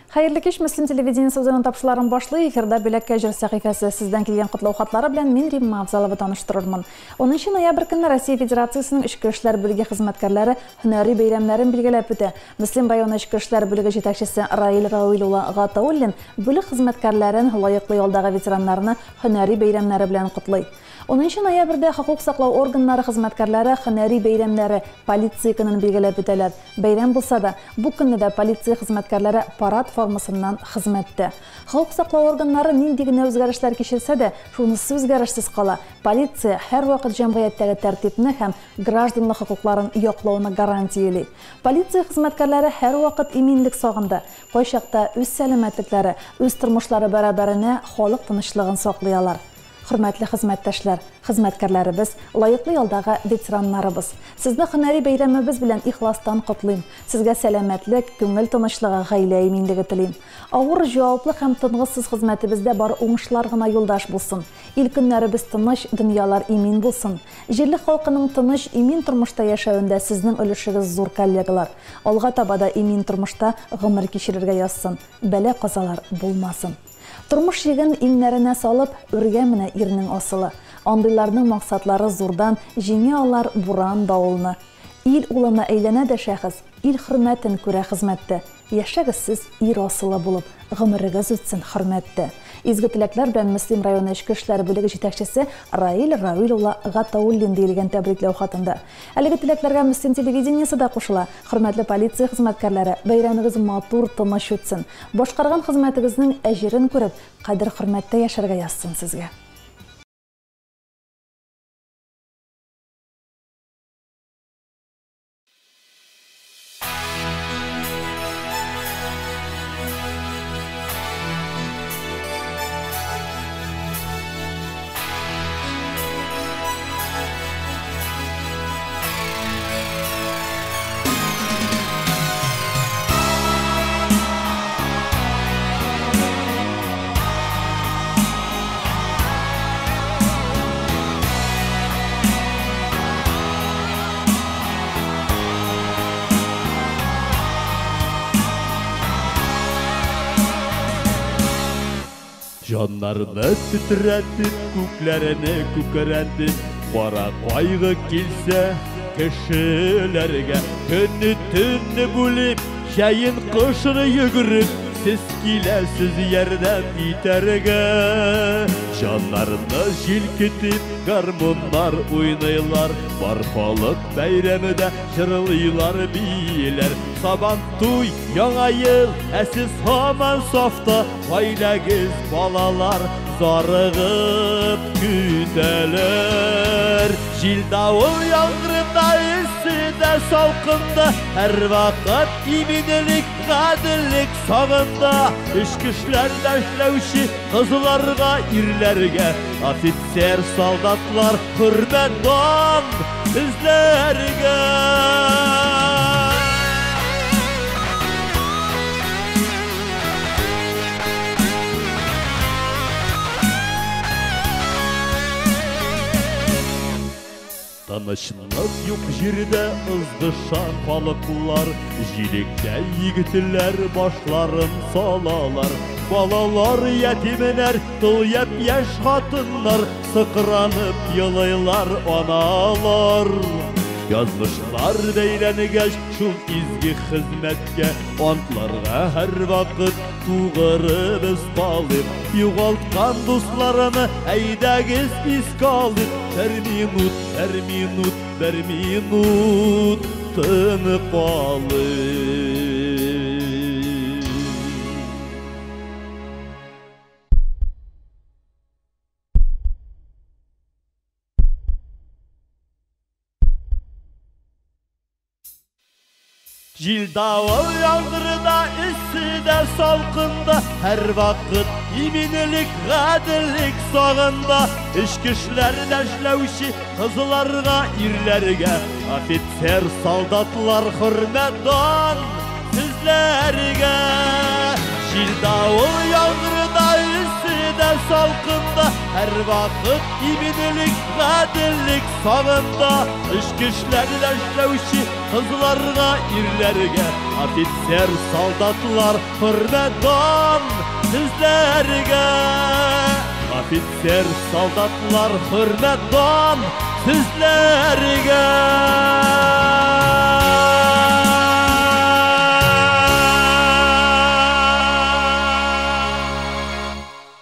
Хәерле кич, Мөслим телевидениесе үзенең тапшыруларын башлый. Эфирда Бүләккә җыр сәхифәсе. Сездән килгән котлау хатлары белән мин Римма Авзалова таныштырырмын. 10 ноябрь көнне Россия Федерациясенең Эчке эшләр бүлеге хезмәткәрләре һөнәри бәйрәмнәрен билгеләп үтә. Мөслим районы Эчке эшләр бүлеге җитәкчесе Раил Рауил улы Гатауллин бүлек хезмәткәрләрен, лаеклы ялдагы ветераннарны һөнәри бәйрәмнәре белән котлый. 10 ноябрьдә хокук саклау органнары хезмәткәрләре һөнәри бәйрәмнәре, полиция көнен билгеләп үтәләр. Бәйрәм булса да, бу көнне дә полиция хезмәткәрләре парад формасыннан хезмәттә. Хокук саклау органнары нинди генә үзгәрешләр кичерсә дә, шунысы үзгәрешсез кала. Полиция һәрвакыт җәмгыятьтәге тәртипне һәм гражданлык хокукларын яклауны гарантияли. Полиция хезмәткәрләре һәрвакыт иминлек сагында, кайчакта үз сәламәтлекләре, үз тормышлары бәрабәренә халык тынычлыгын саклый алар. Хөрмәтле хезмәттәшләр, хезмәткәрләребез, лаеклы ялдагы ветераннарыбыз. Сезне һөнәри бәйрәмебез белән ихластан котлыйм. Сезгә сәламәтлек, күңел тынычлыгы, гаилә иминлеге телим. Авыр, җаваплы һәм тынгысыз хезмәтебездә бар уңышлар гына юлдаш булсын. Ил көннәребез тыныч, дөньялар имин булсын. Җирле халкының тыныч, имин тормышта яшәвендә сезнең өлешегез зур, коллегалар. Алга таба да имин тормышта гомер кичерергә язсын. Бәла-казалар булмасын. Тормыш йөген иңнәренә салып, үргә менә ирнең асылы. Андыйларның максатлары зурдан, җиңә алар буран давылны. Ил улына әйләнә дә шәхес, ил хөрмәтен күрә хезмәттә. Яшәгез сез ир асылы булып, гомерегез үтсен хөрмәттә. Изге теләкләр белән Мөслим районы Эчке эшләр бүлеге җитәкчесе Раил Рауил улы Гатауллин диелгән тәбрикләү хатында. Әлеге теләкләргә Мөслим телевидениесе дә кушыла. Хөрмәтле полиция хезмәткәрләре, бәйрәмегез матур, тыныч үтсен. Башкарган хезмәтегезнең әҗерен күреп, кадер хөрмәттә яшәргә язсын сезгә. Жаннарны titrәтеп, күкләрне күкрәтеп, кара кайгы килсә кешеләргә, көнне төнне бүлеп, җәен кышын йөгереп, сез киләсез ярдәм итәргә. Жаннарны җилкетеп, гармуннар уйныйлар, бар халык бәйрәмедә җырлыйлар, бииләр. Сабан туй, яңа ел, ә сез һаман сафта, гаиләгез, балалар зарыгып көтәләр. Җил давыл яңгырында, эсседә, салкында, һәрвакыт иминлек, гаделлек сагында. Эчке эшләрдә эшләүче кызларга, ирләргә, офицер, солдатлар, хөрмәт дан сезләргә. Тынычлык юк җирдә ызгыша халыклар, җилектә егетләр башларын салалар. Балалар, ятимнәр, тол япь-яшь хатыннар, сыкранып елыйлар аналар. Язмышлар бәйләнгәч шул изге хезмәткә, антларга һәрвакыт тугры без калыйк. Югалткан дусларны әйдәгез искә алыйк. Бер минут, бер минут, бер минут тынып алыйк. Җил давыл яңгырда, эсседә, салкында, һәрвакыт иминлек, гаделлек сагында. Эчке эшләрдә эшләүче кызларга, ирләргә, офицер, солдатлар, хөрмәт дан сезләргә. Җил давыл яңгырда, эсседә, салкында, Һәрвакыт иминлек, гаделлек сагында. Эчке эшләрдә эшләүче кызларга, ирләргә, офицер, солдатлар, хөрмәт дан сезләргә. Офицер, солдатлар, хөрмәт дан сезләргә.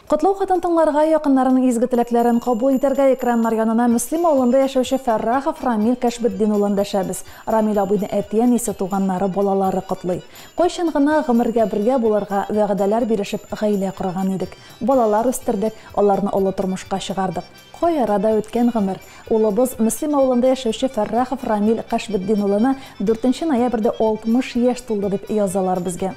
Котлау хатын тыңларга, якыннарының изге теләкләрен кабул итәргә экраннар янына Мөслим авылында яшәүче Фәррахов Рамил Кәшбетдин улын дәшәбез. Рамил абыйны әти-әнисе, туганнары, балалары котлый. Кайчан гына гомергә бергә булырга вәгъдәләр бирешеп гаилә корган идек. Балалар үстердек, аларны олы тормышка чыгардык. Кай арада үткән гомер? Улыбыз Мөслим авылында яшәүче Фәррахов Рамил Кәшбетдин улына 4 ноябрьдә 60 яшь тулды дип язалар безгә.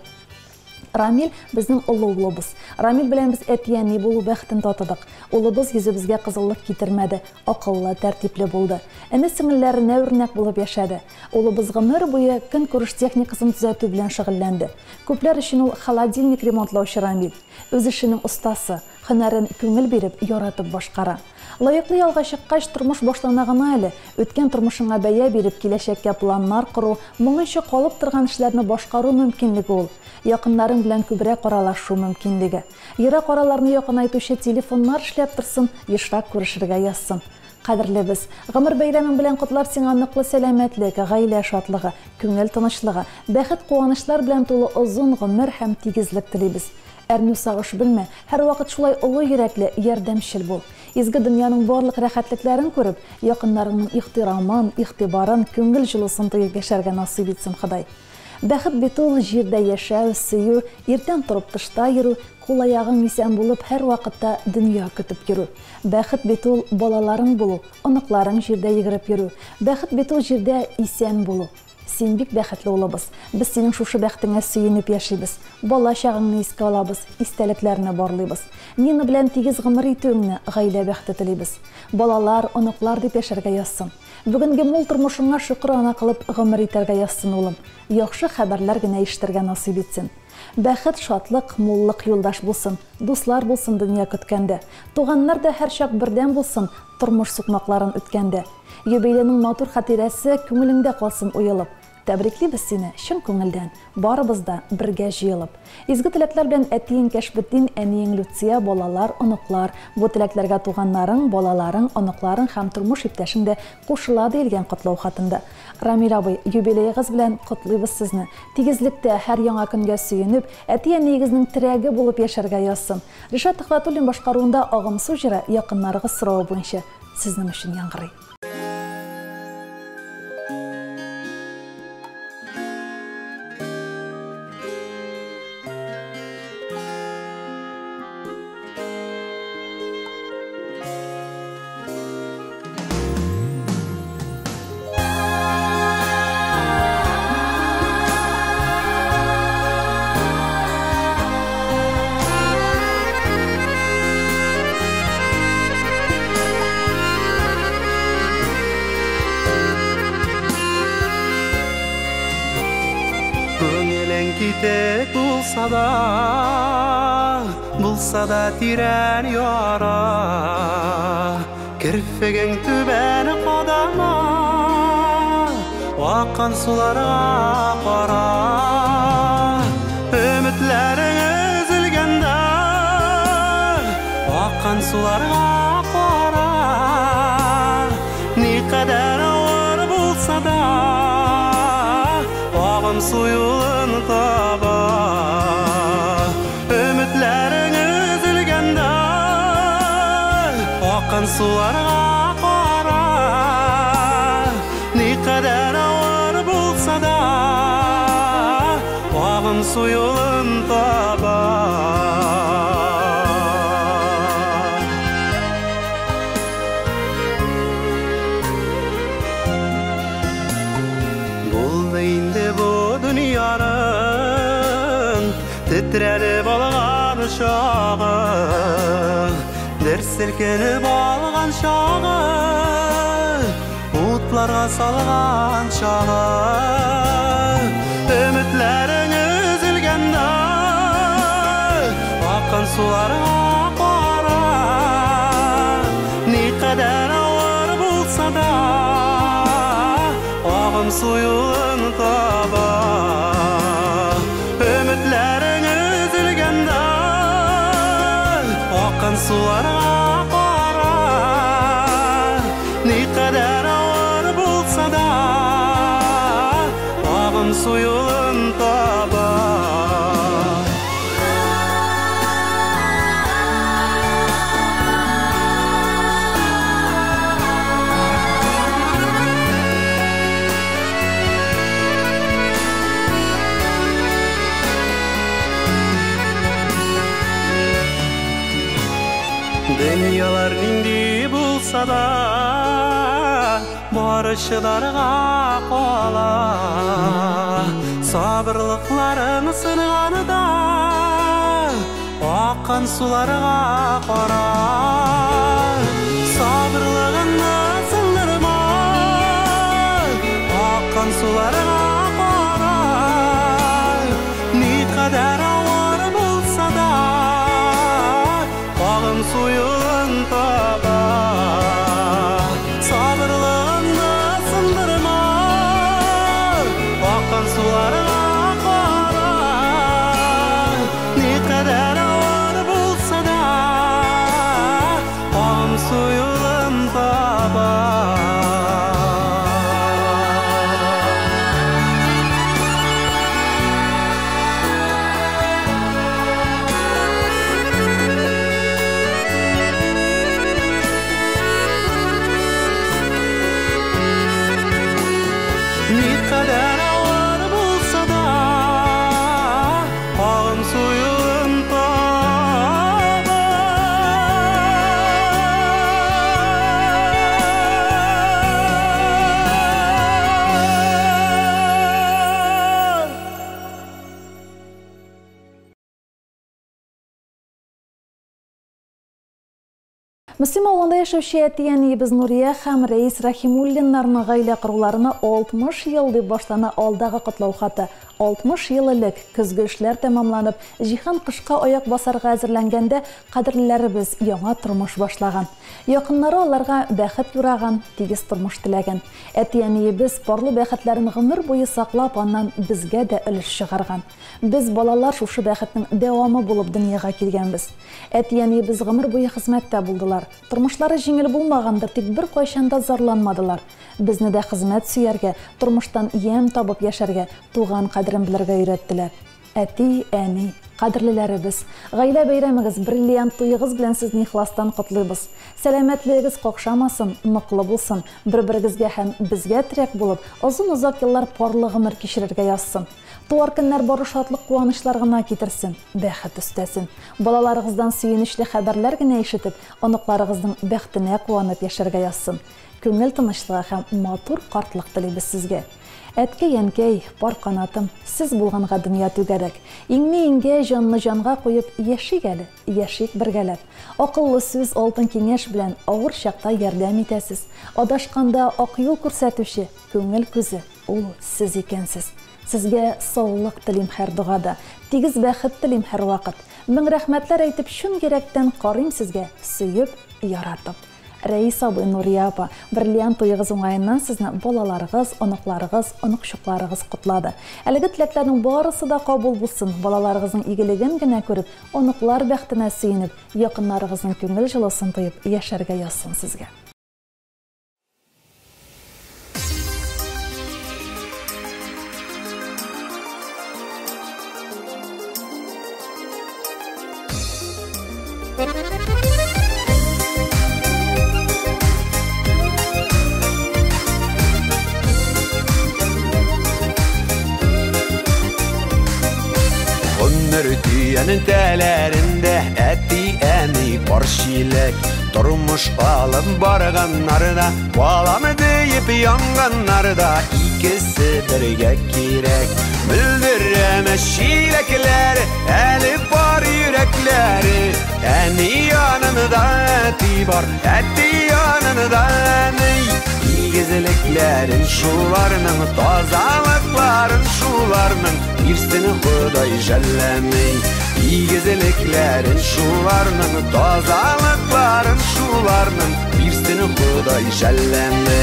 Рамил безнең олы улыбыз. Рамил белән без әти-әни булу бәхетен татыдык. Улыбыз йөзебезгә кызыллык китермәде, акыллы, тәртипле булды. Эне-сеңелләренә үрнәк булып яшәде. Улыбыз гомер буе көнкүреш техникасын төзәтү белән шөгыльләнде. Күпләр өчен ул холодильник ремонтлаучы Рамил. Үз эшенең остасы, һөнәрен күңел биреп, яратып башкара. Лаеклы ялга чыккач, тормыш башлана гына әле. Үткән тормышыңа бәя биреп, киләчәккә планнар кору, моңынча калып торган эшләрне башкару мөмкинлеге ул. Якыннарың белән күбрәк аралашу мөмкинлеге. Ерак араларны якынайтучы телефоннар эшләп торсын, ешрак күрешергә язсын. Кадерлебез, гомер бәйрәмең белән котлап сиңа ныклы сәламәтлек, гаилә шатлыгы, күңел тынычлыгы, бәхет куанычлар белән тулы озын гомер һәм тигезлек телибез. Әрнү сагыш белмә, һәрвакыт шулай олы йөрәкле, ярдәмчел бул. Изге дөньяның барлык рәхәтлекләрен күреп, якыннарыңның ихтирамын, игътибарын, күңел җылысын тоеп яшәргә насыйп итсен Ходай. Бәхет бит ул җирдә яшәү, сөю, иртән торып тышта йөрү, кул аягың исән булып һәр вакытта дөнья көтеп йөрү. Бәхет бит ул балаларың булу, оныкларың җирдә йөгереп йөрү. Бәхет бит ул җирдә исән булу. Син бик бәхетле улыбыз. Без синең шушы бәхетеңә сөенеп яшибез. Бала чагыңны искә алабыз, истәлекләрне барлыйбыз. Нина белән тигез гомер итүеңне, гаилә бәхете телибез. Балалар, оныклар дип яшәргә язсын. Бүгенге мул тормышыңа шөкер ана кылып гомер итәргә язсын улым. Яхшы хәбәрләр генә ишетергә насыйп итсен. Бәхет, шатлык, муллык юлдаш булсын, дуслар булсын дөнья көткәндә. Туганнар да һәрчак бердәм булсын, тормыш сукмакларын үткәндә. Юбилейның матур хатирәсе күңелеңдә калсын уелып. Тәбриклибез сине чын күңелдән, барыбыз да бергә җыелып. Изге теләкләр белән әтиең Кәшбетдин, әниең Люция, балалар, оныклар. Бу теләкләргә туганнарың, балаларың, оныкларың һәм тормыш иптәшең дә кушыла диелгән котлау хатында. Рамил абый, юбилеегыз белән котлыйбыз сезне. Тигезлектә һәр яңа көнгә сөенеп, әти-әниегезнең терәге булып яшәргә язсын. Ришат Төхвәтуллин башкаруында Агымсу җыры якыннарыгыз соравы буенча сезнең өчен яңгырый. Китек булса да, булса да тирән яра, керфегең түбән кадама, аккан суларга кара. Өметләрең өзелгәндә, аккан суларга кара. Никадәр авыр булса да, агым су юлын таба. Өметләрең өзелгәндә, аккан суларга кара. Никадәр авыр булса да, агым су юлын таба. Булды инде бу дөньяның тетрәнеп алган чагы, дер селкенеп алган чагы, утларга салган чагы. Өметләрең өзелгәндә, аккан суларга кара. Суларга кара, никадәр авыр булса да, агым су юлын таба. Дөньялар нинди булса да, бары чыдарга кала. Сабырлыкларын сынганда, аккан суларга кара. Сабырлыгыңны сындырма, аккан суларга кара. Никадәр авыр булса да, агым су юлын таба. Сабырлыгыңны сындырма, аккан суларга кара. Никадәр авыр булса да, агым су юлын таба. Никадәр авыр булса да, агым су юлын таба. Мөслим авылында яшәүче әти-әниебез Нурия һәм Рәис Рәхимуллиннарның гаилә коруларына 60 ел дип башлана алдагы котлау хаты. 60 ел элек көзге эшләр тәмамланып, җиһан кышка аяк басарга әзерләнгәндә кадерлеләребез яңа тормыш башлаган. Якыннары аларга бәхет юраган, тигез тормыш теләгән. Әти-әниебез парлы бәхетләрен гомер буе саклап, аннан безгә дә өлеш чыгарган. Без балалар шушы бәхетнең дәвамы булып дөньяга килгәнбез. Әти-әниебез гомер буе хезмәттә булдылар. Тормышлары җиңел булмагандыр, тик бер кайчан да зарланмадылар. Безне дә хезмәт сөяргә, тормыштан ямь табып яшәргә, туган кадерен белергә өйрәттеләр. Әти, әни, кадерлеләребез, гаилә бәйрәмегез, бриллиант туегыз белән сезне ихластан котлыйбыз. Сәламәтлегегез какшамасын, ныклы булсын, бер-берегезгә һәм безгә терәк булып, озын-озак еллар парлы гомер кичерергә язсын. Туар көннәр бары шатлык куанычлар гына китерсен, бәхет өстәсен. Балаларыгыздан сөенечле хәбәрләр генә ишетеп, оныкларыгызның бәхетенә куанып яшәргә язсын. Күңел тынычлыгы һәм матур картлык телибез сезгә. Әткәй, әнкәй, пар канатым, сез булганга дөнья түгәрәк. Иңне иңгә, җанны җанга куеп яшик әле, яшик бергәләп. Акыллы сүз, алтын киңәш белән авыр чакта ярдәм итәсез. Адашканда ак юл күрсәтүче күңел күзе, ул сез икәнсез. Сезгә саулык телим һәр догада, тигез бәхет телим һәр вакыт. Мең рәхмәтләр әйтеп, чын йөрәктән карыйм сезгә, сөеп, яратып. Рәис абый, Нурия апа, бриллиант туегыз уңаеннан сезне балаларыгыз, оныкларыгыз, оныкчыкларыгыз котлады. Әлеге теләкләрнең барысы да кабул булсын. Балаларыгызның игелеген генә күреп, оныклар бәхетенә сөенеп, якыннарыгызның күңел җылысын тоеп яшәргә язсын сезгә. Гомер төянең тәләрендә әти-әни пар чиләк. Тормыш алып барганнарда, балам диеп янганнарда икесе бергә кирәк. Мөлдерәмә чиләкләр, әле бар йөрәкләре. Әни янында әти бар, әти янында әни. Игезлекләрен шуларның, тазалыкларын шуларның, бирсен Ходай жәлләми. Игезлекләрен шуларның, тазалыкларын шуларның, бирсен Ходай жәлләми.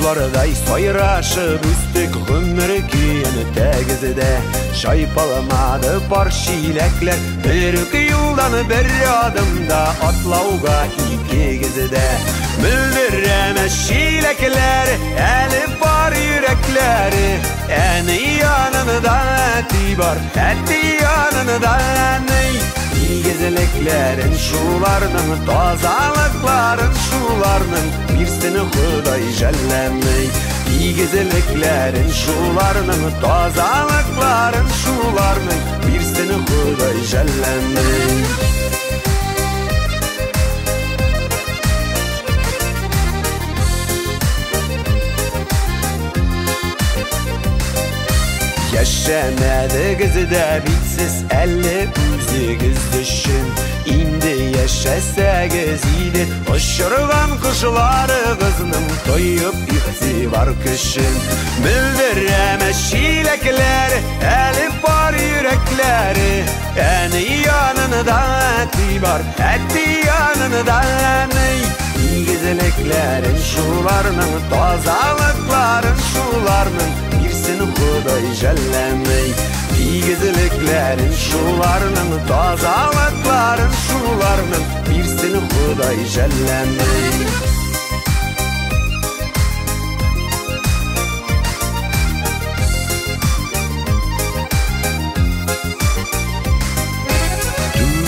Кошлардай сайрашып үстек гомер көен тәгездә. Чайпалмады пар чиләкләр, бер үк юлдан бер адымда атлауга икегездә. Мөлдерәмә чиләкләр, әле бар йөрәкләре. Әни янында әти бар, әти янында әни. Игезлекләрен шуларның, тазалыкларын шуларның, бирсен Ходай жәлләмей. Игезлекләрен шуларның, тазалыкларын шуларның, бирсен Ходай жәлләмей. Яшәмәдегез дә бит сез әле үзегез өчен. Инде яшәсәгез иде, очырган кошларыгызның тоеп игътибар көчен. Мөлдерәмә чиләкләр, әле бар йөрәкләре. Әни янында әти бар, әти янында әни. Игезлекләрен шуларның, тазалыкларын шуларның, бирсен Ходай жәлләмей. Игезлекләрен шуларның, тазалыкларын шуларның, бирсен Ходай жәлләмей.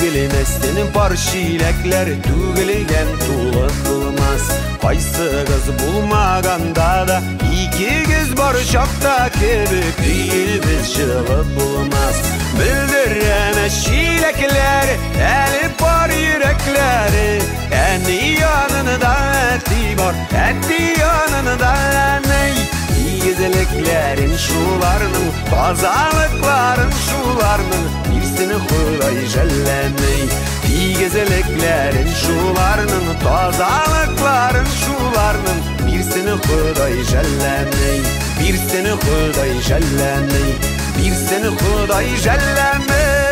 Түгелмәстен бар чиләкләр, түгелгән тулы булмас. Кайсыгыз булмаганда да, икегез бар чакта кебек өебез җылы булмас. Мөлдерәмә чиләкләр, әле бар йөрәкләре. Әни янында әти бар, әти янында әни. Игезлекләрен шуларның, тазалыкларын шуларның, бирсен Ходай жәлләмей. Игезлекләрен шуларның, тазалыкларын шуларның, бирсен Ходай жәлләмей. Бирсен Ходай жәлләмей, бирсен Ходай жәлләмей.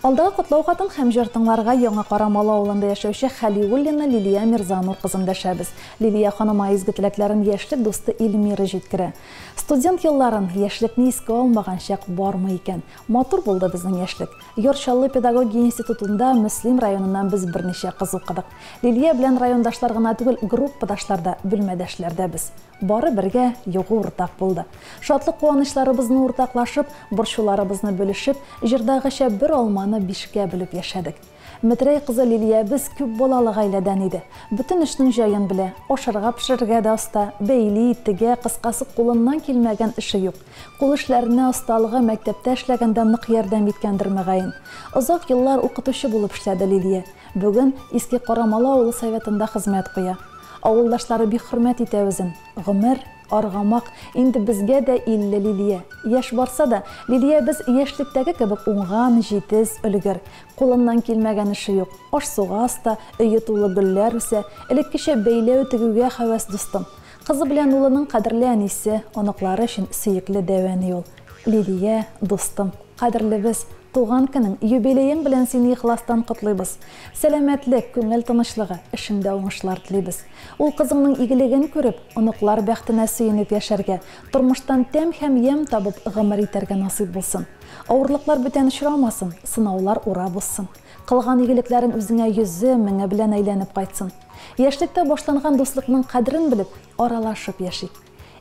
Алдагы котлау хатын һәм җыр тыңларга Яңа Карамалы авылында яшәүче Хәлиуллина Лилия Мирзанур кызын дәшәбез. Лилия ханыма изге теләкләрен яшьлек дусты Эльмира җиткерә. Студент елларын яшьлекне искә алмаган чак бармы икән? Матур булды безнең яшьлек. Яр Чаллы педагогия институтында Мөслим районыннан без берничә кыз укыдык. Лилия белән райондашлар гына түгел, группадашлар да, бүлмәдәшләр дә без. Бары бергә югы уртак булды. Шатлык куанычларыбызны уртаклашып, борчуларыбызны бөлешеп, җырдагыча бер алманы бишкә бүлеп яшәдек. Метрәй кызы Лилия без күп балалы гаиләдән иде. Бөтен эшнең җаен белә, ашарга пешерергә дә оста, бәйли, тегә, кыскасы кулыннан килмәгән эше юк. Кул эшләренә осталыгы мәктәптә эшләгәндә нык ярдәм иткәндер мөгаен. Озак еллар укытучы булып эшләде Лилия. Бүген Иске Карамалы авылы советында хезмәт куя. Авылдашлары бик хөрмәт итә үзен. Гомер, аргамак, инде безгә дә 50 Лилия. Яшь барса да, Лилия без яшьлектәге кебек уңган, җитез, өлгер. Кулыннан килмәгән эше юк. Аш-суга оста, өе тулы гөлләр үсә, элеккечә бәйләү тегүгә һәвәс дустым. Кызы белән улының кадерле әнисе, оныклары өчен сөекле дәвәни ул. Лилия, дустым, кадерлебез, туган көнең, юбилеең белән сине ихластан котлыйбыз. Сәламәтлек, күңел тынычлыгы, эшеңдә уңышлар телибез. Ул кызыңның игелеген күреп, оныклар бәхтенә сөенеп яшәргә, тормыштан тәм һәм ямь табып гомер итәргә насыйп булсын. Авырлыклар бүтән очрамасын, сынаулар урап узсын. Кылган игелекләрең үзеңә йөзе, меңе белән әйләнеп кайтсын. Яшьлектә башланган дуслыкның кадерен белеп, аралашып яшик.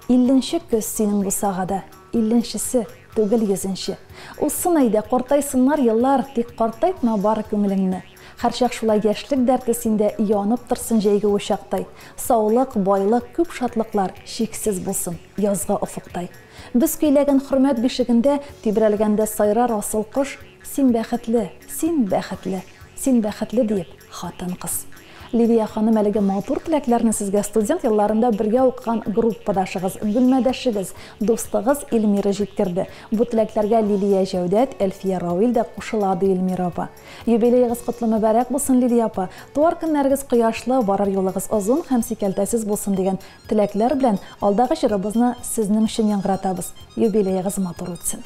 50-нче көз синең бусагада, 50-нчесе түгел 100-нче. Узсын әйдә, картайсыннар еллар, тик картайтма бар күңелеңне. Һәрчак шулай яшьлек дәрте синдә янып торсын җәйге учактай. Саулык, байлык, күп шатлыклар чиксез булсын язгы офыктай. Без көйләгән хөрмәт бишегендә тибрәлгәндә сайрар асыл кош, син бәхетле, син бәхетле, син бәхетле диеп хатын-кыз. Лилия ханым, әлеге матур теләкләрне сезгә студент елларында бергә укыган группадашыгыз, бүлмәдәшегез, дустыгыз Эльмира җиткерде. Бу теләкләргә Лилия Җәүдәт, Әлфия Равил дә кушыла, ди Эльмира апа. Юбилеегыз котлы мөбарәк булсын, Лилия апа. Туар көннәрегез кояшлы, барыр юлыгыз озын һәм сикәлтәсез булсын дигән теләкләр белән алдагы җырыбызны сезнең өчен яңгыратабыз. Юбилеегыз матур үтсен.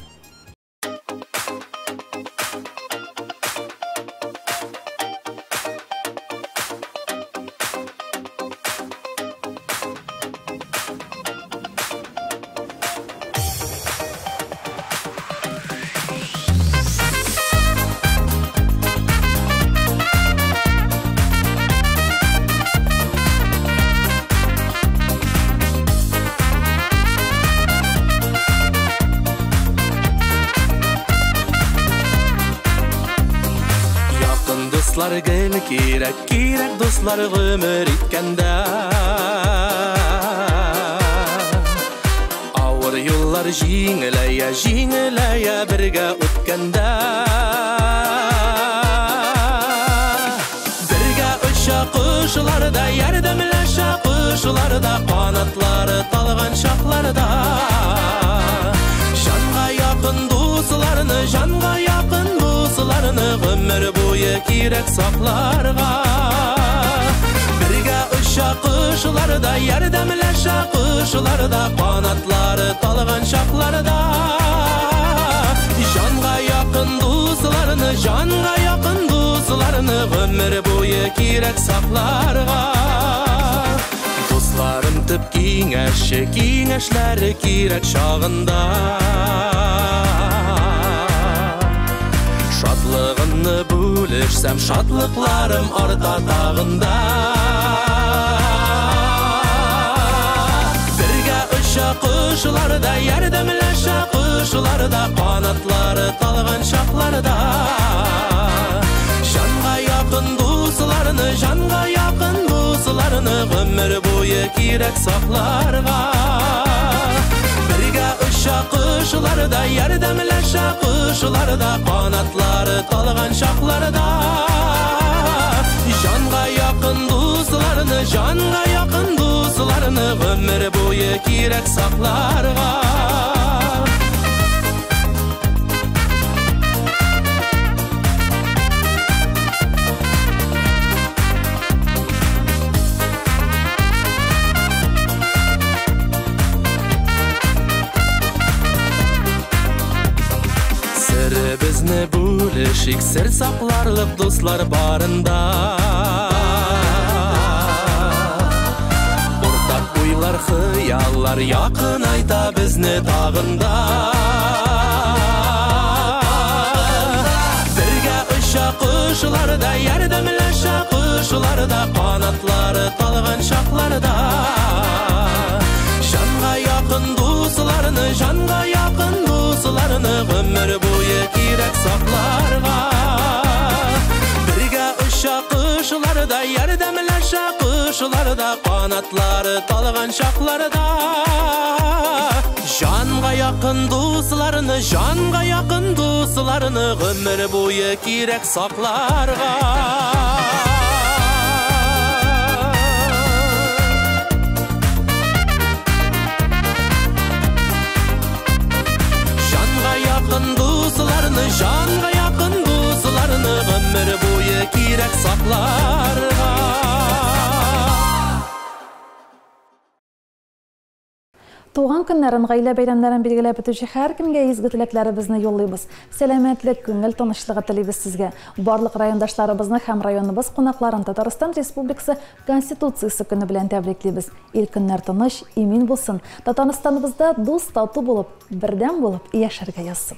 Дуслар гел кирәк, кирәк дуслар гомер иткәндә. Авыр юллар җиңеләя, җиңеләя бергә үткәндә. Бергә оча кошлар да, ярдәмләшә кошлар да, канатлары талган чакларда. Җанга якын дусларны, җанга якын дусларны гомер буе кирәк сакларга. Бергә оча кошлар да, ярдәмләшә кошлар да, канатлары талган чакларда. Җанга якын дусларны, җанга якын дусларны гомер буе кирәк сакларга. Дусларым төп киңәше, киңәшләре кирәк чагында. Шатлыгымны бүлешсәм, шатлыкларым арта тагында. Бергә оча кошлар да, ярдәмләшә кошлар да, канатлары талган чакларда. Җанга якын дусларны, җанга якын дусларны гомер буе кирәк сакларга. Бергә оча кошлар да, ярдәмләшә кошлар да, канатлары талган чакларда. Җанга якын дусларны, җанга якын дусларны гомер буе кирәк сакларга. Серебезне бүлешик, сер сакларлык дуслар барында. Уртак уйлар, хыяллар якынайта безне тагында. Бергә оча кошлар да, ярдәмләшә кошлар да, канатлары талган чакларда. Җанга якын дусларны, җанга якын дусларны гомер буе кирәк сакларга. Бергә оча кошлар да, ярдәмләшә кошлар да, канатлары талган чакларда. Җанга якын дусларны, җанга якын дусларны гомер буе кирәк сакларга. Дусларны, җанга якын дусларны гомер буе кирәк сакларга. Туган көннәрен, гаилә бәйрәмнәрен билгеләп үтүче һәркемгә изге теләкләребезне юллыйбыз. Сәламәтлек, күңел тынычлыгы телибез сезгә. Барлык райондашларыбызны һәм районыбыз кунакларын Татарстан Республикасы Конституциясе көне белән тәбриклибез. Ил көннәр тыныч, имин булсын. Татарстаныбызда дус, тату булып, бердәм булып яшәргә язсын.